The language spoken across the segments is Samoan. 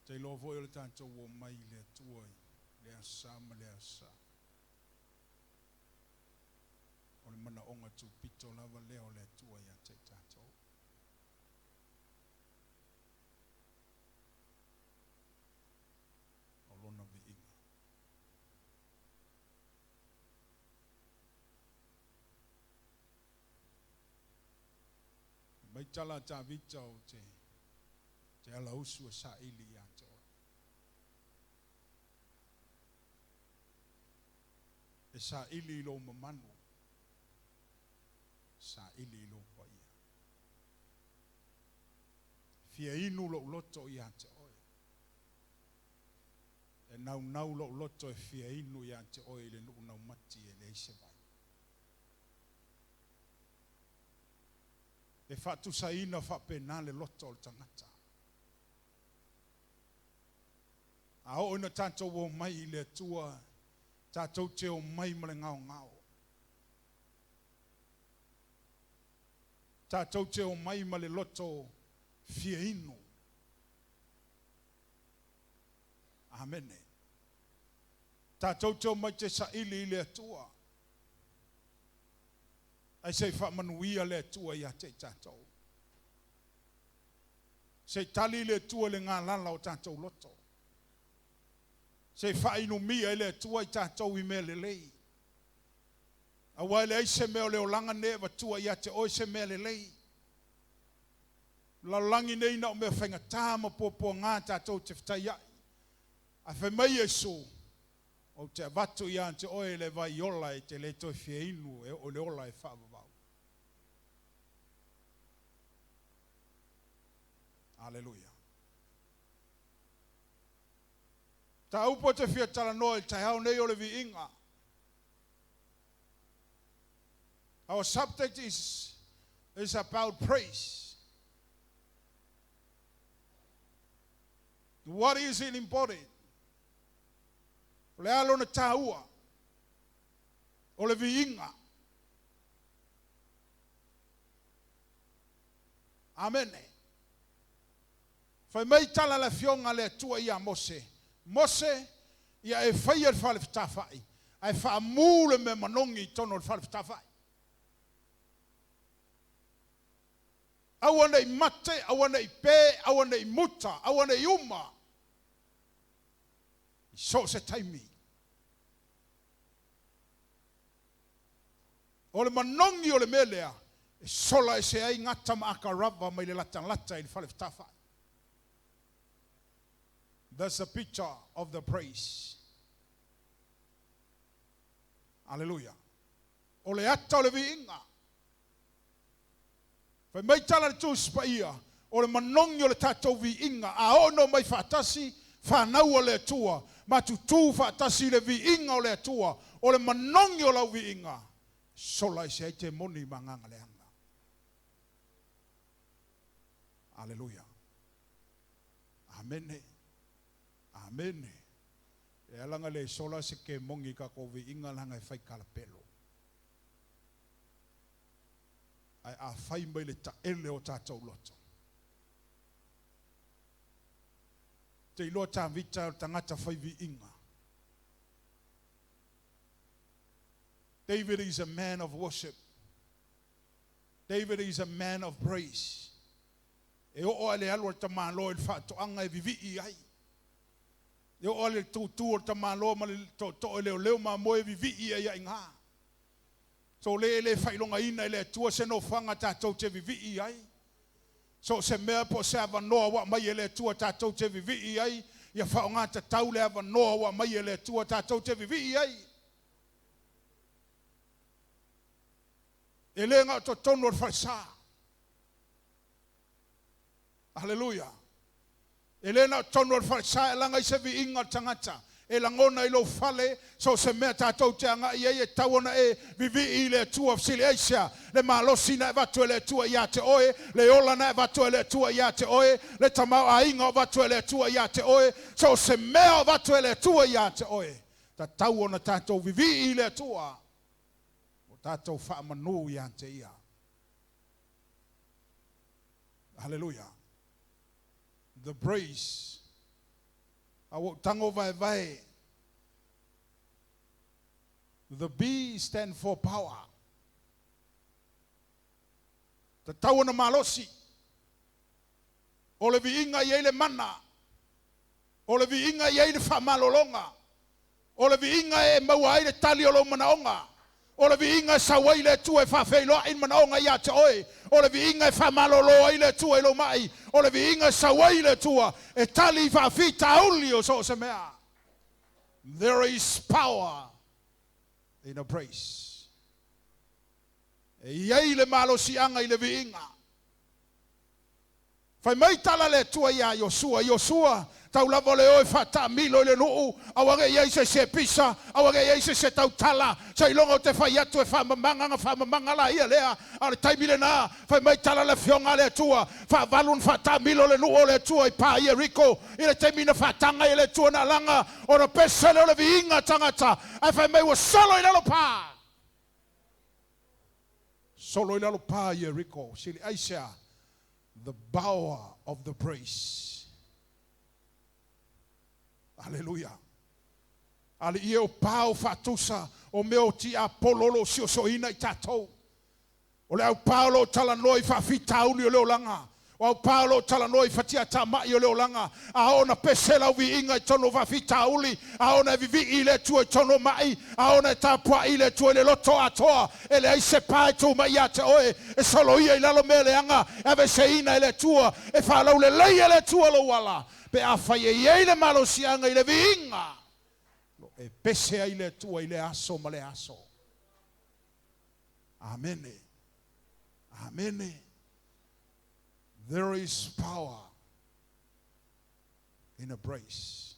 Te iloa foi o le tatou omai i le Atua i lea sa ma lea sa. O le manaoga tupito lava lea o le Atua ia te i tatou. O Lona viiga. Mai tala a Tavita o te te alausu e saili ia te oe. E saili i lou mamanu, saili i lou paia. Fia inu lou loto ia te oe. E naunau lou loto e fia inu ia te oe i le nuu naumati e leai se vai. E faatusaina faapena le loto o le tagata. A oo ina tatou omai i le Atua, tatou te omai ma le gaogao. Tatou te omai ma le loto fia inu. Amene. Tatou te omai te saili i le Atua. Ae se i faamanuia le Atua ia te i tatou. Se i tali le Atua i le galala o tatou loto. Se i faainumia e le Atua i tatou i mea lelei. Aua e leai se mea o le olaga nei e avatua ia te oe se mea lelei. Lalolagi nei na o mea faigata ma puapuaga tatou te fetaiai. Ae fai mai Iesu, Ou te avatu ia te oe le vai ola e te le toe fia inu e oo i le ola e faavavau. Aleluia. Mataupu ou te fia talanoa i le taeao nei o le viiga. Our subject is about praise. What is it important? O le a lona taua o le viiga. Amene. Fai mai tala a le Afioga a le Atua ia Mose, Mose, ia e faia le fale fetafai, ae faamu le mea manogi i totonu o le fale fetafai. Aua ne i mate, aua ne i pe, aua ne i muta, aua ne i uma i so o se taimi. O le manogi o le mea lea e sola ese ai gata ma akarava mai le latalata i le fale fetafai. That's a picture of the praise. Aleluia. O le ata o le viiga. Fai mai tala a le Tusi Paia, o le manogi o le tatou viiga, a oo ina omai faatasi fanau a le Atua, ma tutū faatasi i le viiga o le Atua, o le manogi o lau viiga, e sola ese ai temoni ma agaga leaga. Aleluia. Amene. Amene. E ala ona le sola se kemoni i tatou viiga leaga e fai kalapelo. Ae a fai mai le taele o tatou loto. Te iloa Tavita o le tagata fai viiga. David is a man of worship. David is a man of praise. E oo lava i le alu a le tamaloa i le faatoaga e vivii ai. E oo lava i le tutu o le tamaloa ma le tootoo e leoleo mamoe e vivii ai i ina. So le e le faailogaina e le Atua se nofoaga tatou te vivii ai. So o se mea po o se avanoa ua aumai e le Atua tatou te vivii ai, ia faaaoga tatau le avanoa ua aumai e le Atua tatou te vivii ai. E le na o totonu o le falesa. Aleluia. E le na o totonu o le falesa e laga ai se viiga o le tagata. E lagona i lou fale, so o se mea tatou te agai ai, e tatau ona e vivii i le Atua. Fesili aisea? Le malosi na e avatu e le Atua ia te oe, le ola na e avatu e le Atua ia te oe, le tamaoaiga o avatu e le Atua ia te oe, so o se mea o avatu e le Atua ia te oe, tatau ona tatou vivii i le Atua, ua tatou faamanu ia te Ia. Hallelujah. The praise. A ua ou tago vaevae. The B stand for power. Tatau ona malosi. O le viiga e i ai le mana. O le viiga e i ai le faamalologa. O le viiga e maua ai le tali o lou manaoga. O le viiga e sau ai le Atua e faafeiloai le manaoga ia te oe. O le viiga e faamalolo ai le Atua i lou mai. O le viiga e sau ai le Atua e tali i faafitauli o so o se mea. There is power in a praise. E i ai le malosiaga i le viiga. Fai mai tala le Atua iā Iosua, Iosua, tau lava o le o e faataamilo i le nuu, aua ne i i ai se isi e pisa, aua ne i i ai se isi e tautala, seiloga ou te fai atu e faamamaga ona faamamaga laia lea. A o le taimi lena, fai mai tala le Afioga a le Atua, faavalu ona faataamilo le nuu o le Atua i pa i Ieriko, i le taimi na faataga ai e le Atua na alaga ona pese lea o le viiga a tagata, ae fai mai ua solo i lalo pa. Solo i lalo pa i Ieriko, sili aisea? The power of the praise. Aleluia. Alii e o pa o faatusa o mea o tiapolo o lo o siosioina i tatou. O le aupā o lo o talanoa i faafitauli o le olaga. O aupā o lo o talanoa i fatiatamai o le olaga. A oo ina pese lau viiga i totonu o faafitauli, a oo ina e vivii i le Atua i totonu o mai, a oo ina e tapuai i le Atua i le loto atoa, e leai se pa e tu mai ia te oe, e soloia i lalo mea leaga, e aveeseina e le Atua, e faalaulelei e le Atua lou ala, pe afai e i ai le malosiaga i le viiga o lo o e pese ai i le Atua i lea aso ma lea aso. Amene. Amene. There is power in a praise.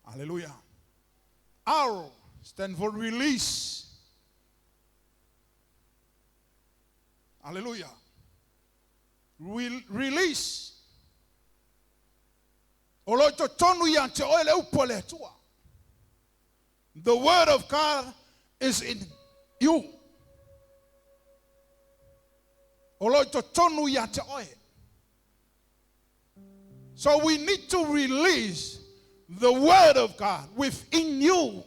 Hallelujah. R stand for release. Hallelujah. Re release. O lo o i totonu ia te oe le upu a le Atua. The word of God is in you. O lo o i totonu ia te oe. So we need to release the word of God within you.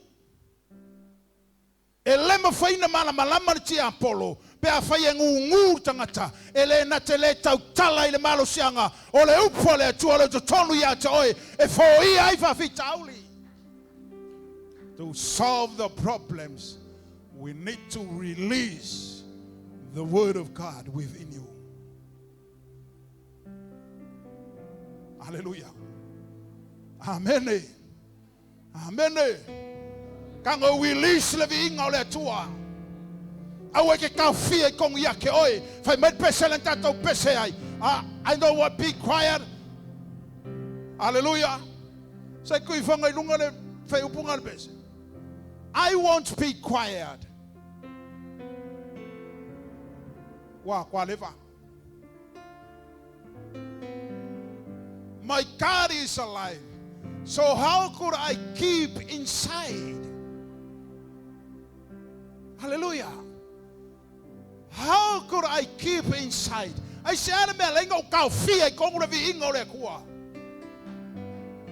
E le mafai ona malamalama le tiapolo pe afai e gūgū le tagata, e le na te le tautala i le malosiaga o le upu a le Atua o lo o i totonu ia te oe e foia ai faafitauli. To solve the problems, we need to release the word of God within you. Aleluia. Amene. Amene. Tago e release le viiga o le Atua. Aua e ke taofia i kogu ia te oe. Fai mai le pese lea na tatou pese ai. I know what be quiet. Aleluia. Sai kui whanga i lunga le whaiupunga le pese. I won't be quiet. Wa, kwa leva. My God is alive. So how could I keep inside? Hallelujah. How could I keep inside? Aisea le mea e ala ai ona ou taofia i totonu le viiga o le Atua?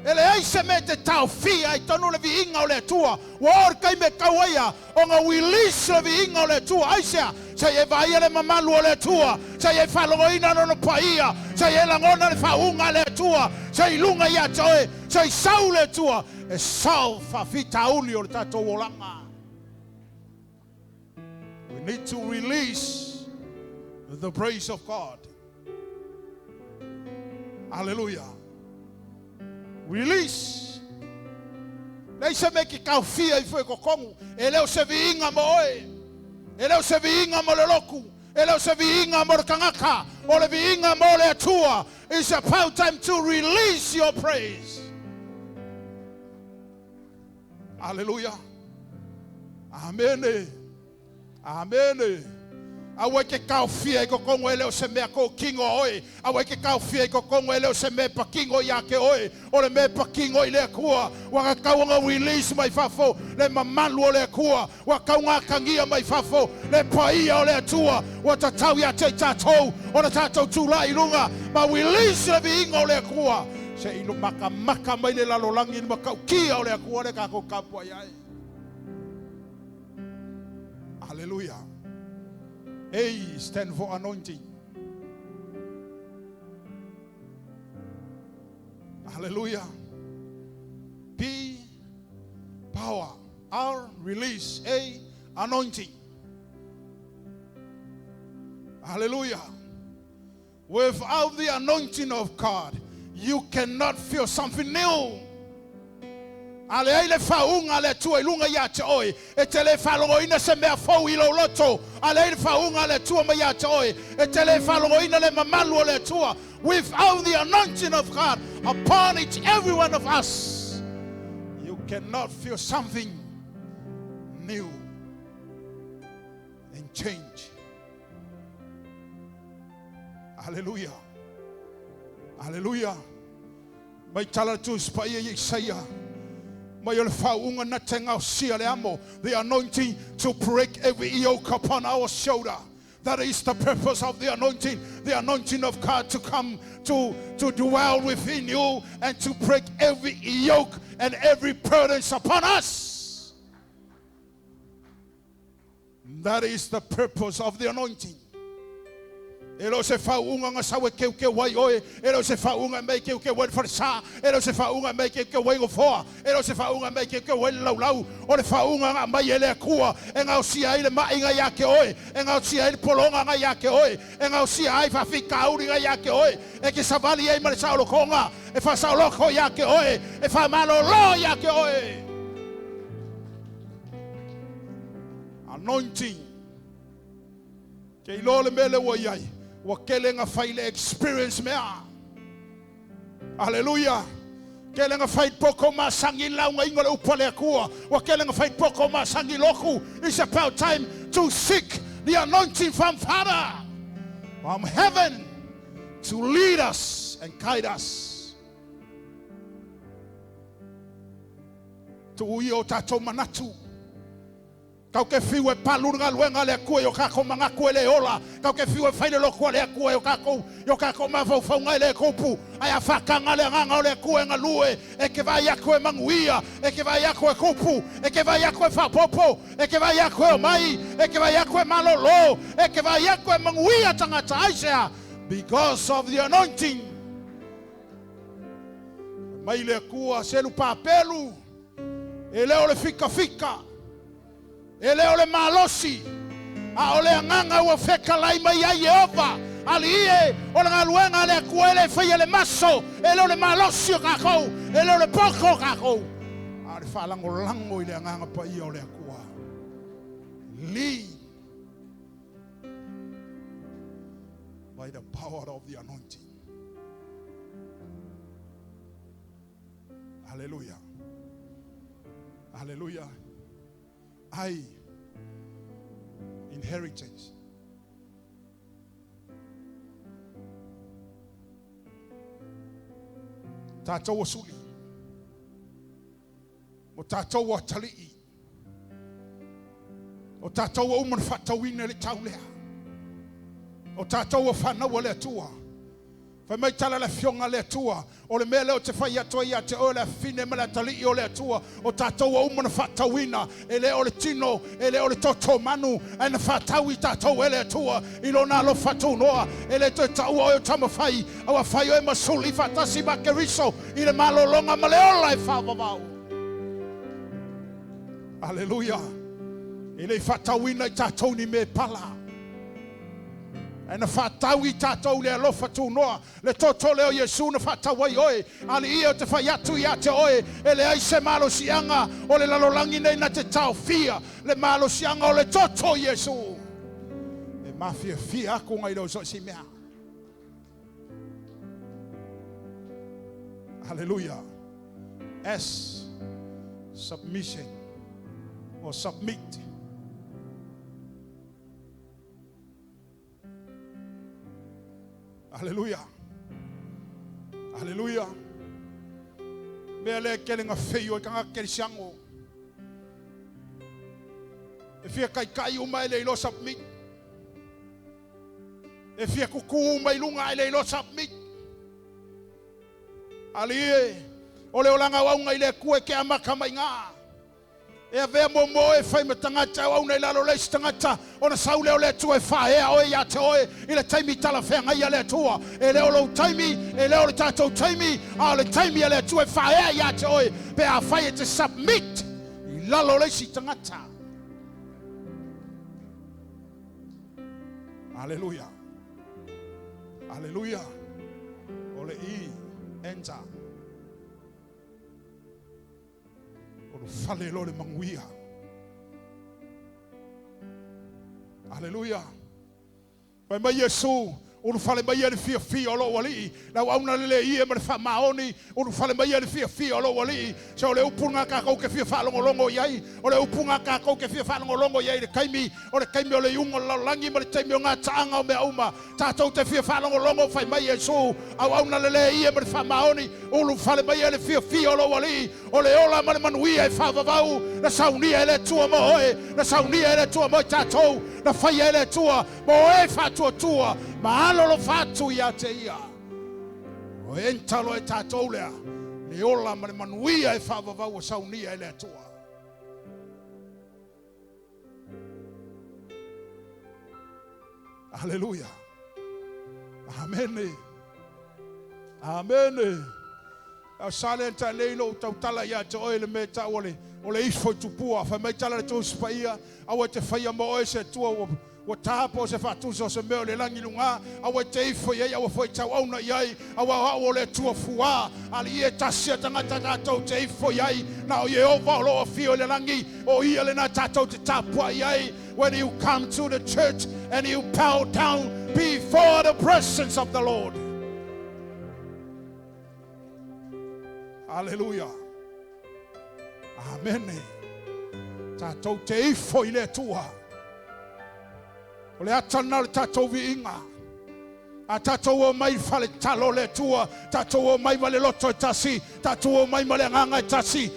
E leai se mea e te taofia ai totonu le viiga o le Atua. Ua oo le taimi e tau ai a ona release le viiga o le Atua. Aisea? Seia e vaaia le mamalu o le Atua, seia e faalogoina Lona paia, seia e lagona le faauuga a le Atua, seia i luga ia te oe, seia sau le Atua e solve faafitauli o le tatou olaga. We need to release the praise of God. Hallelujah. Release. Leai se mea e te taofia ifo i totonu. E le o se viiga mo oe. E le o se viiga mo le lotu. E le o se viiga mo le tagata. O le viiga mo le Atua. It's about time to release your praise. Hallelujah. Amene. Amene. Aua e te taofia i totonu e le o se mea totino a oe. Aua e te taofia i totonu e le o se mea e patino ia te oe. O le mea e patino i le Atua. Ua tatau ona release mai fafo le mamalu o le Atua. Ua tatau ona atagia mai fafo le paia o le Atua. Ua tatau ia te i tatou ona tatou tulai i luga ma release le viiga o le Atua. Se i makamaka mai le lalolagi i le matautia o le Atua lea tatou tapuai ai. Hallelujah. A stand for anointing. Hallelujah. P, power. R, release. A, anointing. Hallelujah. Without the anointing of God, you cannot feel something new. A leai le faauuga a le Atua i luga ia te oe, e te le faalogoina se mea fou i lou loto. A leai le faauuga a le Atua mai ia te oe, e te le faalogoina le mamalu o le Atua. Without the anointing of God upon each every one of us, you cannot feel something new and change. Hallelujah. Hallelujah. Mai tala le Tusi Paia i Isaia, mai o le faauuga na te gaosia le amo, the anointing to break every yoke upon our shoulder. That is the purpose of the anointing, the anointing of God to come to dwell within you and to break every yoke and every burden upon us. That is the purpose of the anointing. E le o se faauuga na sau e keukeu ai oe, e le o se faauuga e aumai e keukeu ai le falesa, e le o se faauuga e aumai e keukeu ai nofoa, e le o se faauuga e aumai e keukeu ai le laulau. O le faauuga na aumai e le Atua e gaosia ai le ma'i na ia te oe, e gaosia ai le pologa na ia te oe, e gaosia ai faafitauli na ia te oe, e te savali ai ma le saolotoga, e faasaoloto ia te oe, e faamalolo ia te oe. Anointing. Ke iloa le mea lea ua i ai, ua tele na fai le experience mea. Aleluia! Tele na fai poto masani i laugaina o le upu a le Atua. Ua tele na fai poto masani lotu. It's about time to seek the anointing from Father, from heaven, to lead us and guide us. Tuu ia o tatou manatu. Kau te fiu e palu le galuega a le Atua i o kākou manatu e le ola. Kau te fiu e fai le loto a le Atua i o kākou, i o kākou mafaufauga e le kupu. Ae a faataga le agaga o le Atua e galue, e te vaai atu e manuia, e te vaai atu e kupu, e te vaai atu e faaopoopo, e te vaai atu e omai, e te vaai atu e malolo, e te vaai atu e manuia tagata. Aisea? Because of the anointing. Fai mai le Atua, selu papelu, e le o le fikafika. E le o le malosi, a o le agaga ua fetalai mai ai Ieova. Alii e, o le galuega a le Atua e le faia e le maso, e le o le malosi o tatou, e le o le poto o tatou, a o le faalagolago i le Agaga Paia o le Atua. Lead by the power of the anointing. Hallelujah. Hallelujah. I inheritance. Tatou ua suli. O tatou ua atalii. O tatou ua uma ona faatauina i le tau lea. O tatou ua fanau a le Atua. Fai mai tala le Afioga a le Atua, O le mea lea ou te fai atu ai ia te oe, o le afafine ma le atalii o le Atua, o tatou ua uma ona faatauina, e le o le tino, e le o le toto manu, ae na faatau i tatou e le Atua i Lona alofa tunoa. E le toe taua oe o tamafai, a ua fai oe ma suli faatasi ma Keriso i le malologa ma le ola e faavavau. Aleluia! E le i faatauina i tatou ni mea e pala. Ae na faatau i tatou le alofa tunoa, le toto lea o Iesu na faatau ai oe. Alii e, ou te fai atu ia te oe, e leai se malosiaga o le lalolagi nei na te taofia le malosiaga o le toto o Iesu. E mafiafia aku ngai lo so o se mea. Hallelujah. S, submission or submit. Aleluia. Aleluia. Mea lea e tele ina feio ai tagata kerisiano. E fia taitai uma ae le iloa submit. E fia tutu uma i luga ae le iloa submit. Alii e, o le olaga auauna i le Atua e te amata mai i ina. E avea muamua oe e fai ma tagata e auauna i lalo o le isi tagata, ona sau lea o le Atua e faaea oe ia te oe i le taimi talafeagai a le Atua. E le o lou taimi, e le o le tatou taimi, a o le taimi a le Atua e faaea ia te oe pe afai e te submit i lalo o le isi tagata. Aleluia. Aleluia. O le E, enter. Ulufale loa le manuia. Aleluia. Fai mai Iesu, ulufale maia i le fiafia o lou Alii, le auauna lelei e ma le faamaoni, ulufale maia i le fiafia o lou Alii. Se o le upu lena tatou te fia faalogologo i ai, o le upu lena tatou te fia faalogologo i ai i le taimi, o le taimi o le iuga o le lalolagi ma le taimi o gataaga o mea uma. Tatou te fia faalogologo, fai mai Iesu, auauna lelei e ma le faamaoni, ulufale maia i le fiafia o lou Alii, o le ola ma le manuia e faavavau, na saunia e le Atua mo oe, na saunia e le Atua mo i tatou, na faia e le Atua mo e faatuatua ma alolofa atu ia te Ia. O enter loa e tatou lea, le ola ma le manuia e faavavau ua saunia e le Atua. Aleluia. Amene. Amene. A sa lea ta lei lou tautala ia te oe le mea tau o le, o le ifo i tupua. Fai mai tala le Tusi Paia, aua e te faia mo oe se Atua ua, ua ta po o se faatusa o se mea o le lagi i luga, aua e te ifo i ai, aua foi e tauauna i ai, aua o au o le Atua fuā, alii e tasi a tagata tatou te ifo i ai, na o Ieova o lo o afio i le lagi, o ia lena tatou te tapuai ai. When you come to the church and you bow down before the presence of the Lord. Hallelujah. Amene. Tatou te ifo i le Atua. O le ata lena o le tatou viiga. A tatou o mai i le fale tatalo o le Atua, tatou o mai ma le loto e tasi, tatou o mai ma le agaga e tasi,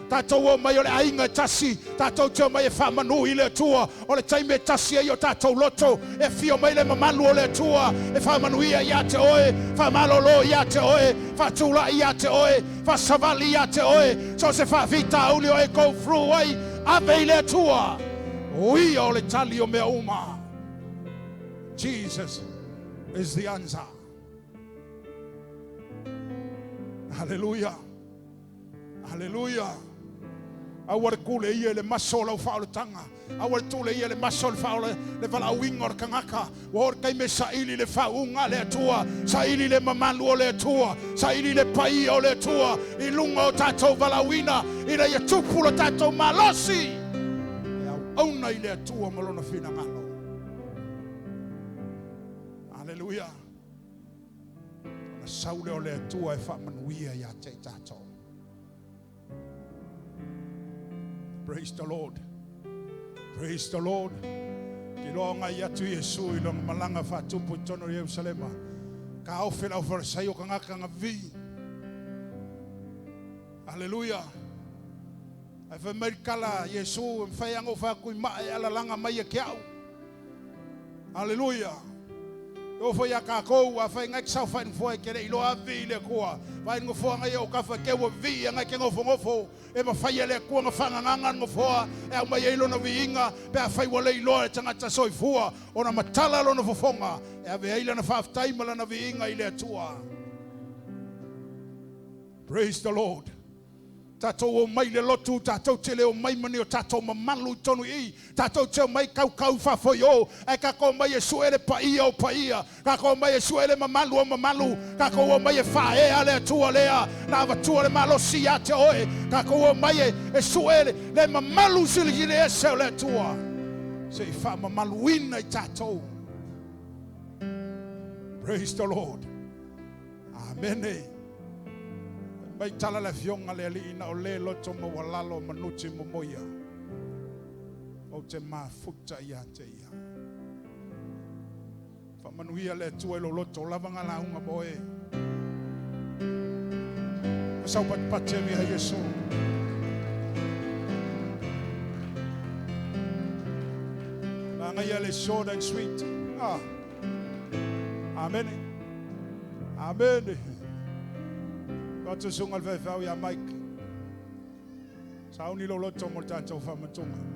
tatou o mai o le aiga e tasi, tatou te o mai e faamanu i le Atua. O le taimi e tasi ai o tatou loto, e afio mai le mamalu o le Atua e faamanuia ia te oe, faamalolo ia te oe, faatulai ia te oe, faasavali ia te oe, so o se faafitauli o e go through ai, ave i le Atua. O ia o le tali o mea uma. Jesus is the answer. Hallelujah. Hallelujah. Aua le tuleia i le maso o lau faaolataga. Aua le tuleia i le maso o le faaola, le valaauina o le tagata. Ua oo le taimi e saili le faauuga a le Atua, saili le mamalu o le Atua, saili le paia o le Atua i luga o tatou valaauina, ina ia tupu lo tatou malosi e auauna i le Atua ma Lona finagalo. Aleluia. Ona sau lea o le Atua e faamanuia ia te i tatou. Praise the Lord. Praise the Lord. Te loa ngai atu Iesu i lona malaga faatupu i totonu o Ierusalema. Taofi le aufalesaio o tagata na vivii. Aleluia. Ae fai mai le tala a Iesu, e mafai lava ona ou fai atu i maa e alalaga mai ia te au. Aleluia. E oo foi ia tatou, afai ngai te saofai i le nofoa e te le i iloa ave i le Atua, vaai i le nofoa ngai e o tafa te ua vivii ngai te nofonofo, e mafai e le Atua ona faagagaga le nofoa e aumai ai lona viiga, pe afai ua le iloa e le tagata soifua ona matala lona fofoga e ave ai lana faafetai ma lana viiga i le Atua. Praise the Lord. Tatou omai i le lotu, tatou te le omai ma ni o tatou mamalu i totonu i i. Tatou te omai kaukau i fafo i o, ae tatou omai e sue le paia o paia, tatou omai e sue le mamalu o mamalu, tatou omai e faaea le Atua lea na avatua le malosi ia te oe, tatou omai e, e sue le, le mamalu silisili ese o le Atua se i faamamaluina i tatou. Praise the Lord. Amene. Fai mai tala le Afioga a le Alii, na o le loto maualalo manuti momoia, ou te mafuta ia te ia. Faamanuia le Atua i lou loto, lava ngā lauga mo e. Sau patipati e mea Iesu. Manaia le short and sweet. Ah. Amen. Amen. Atu sunga le faifeau ia Mike. Sauni lou loto mo le tatou faamatuga.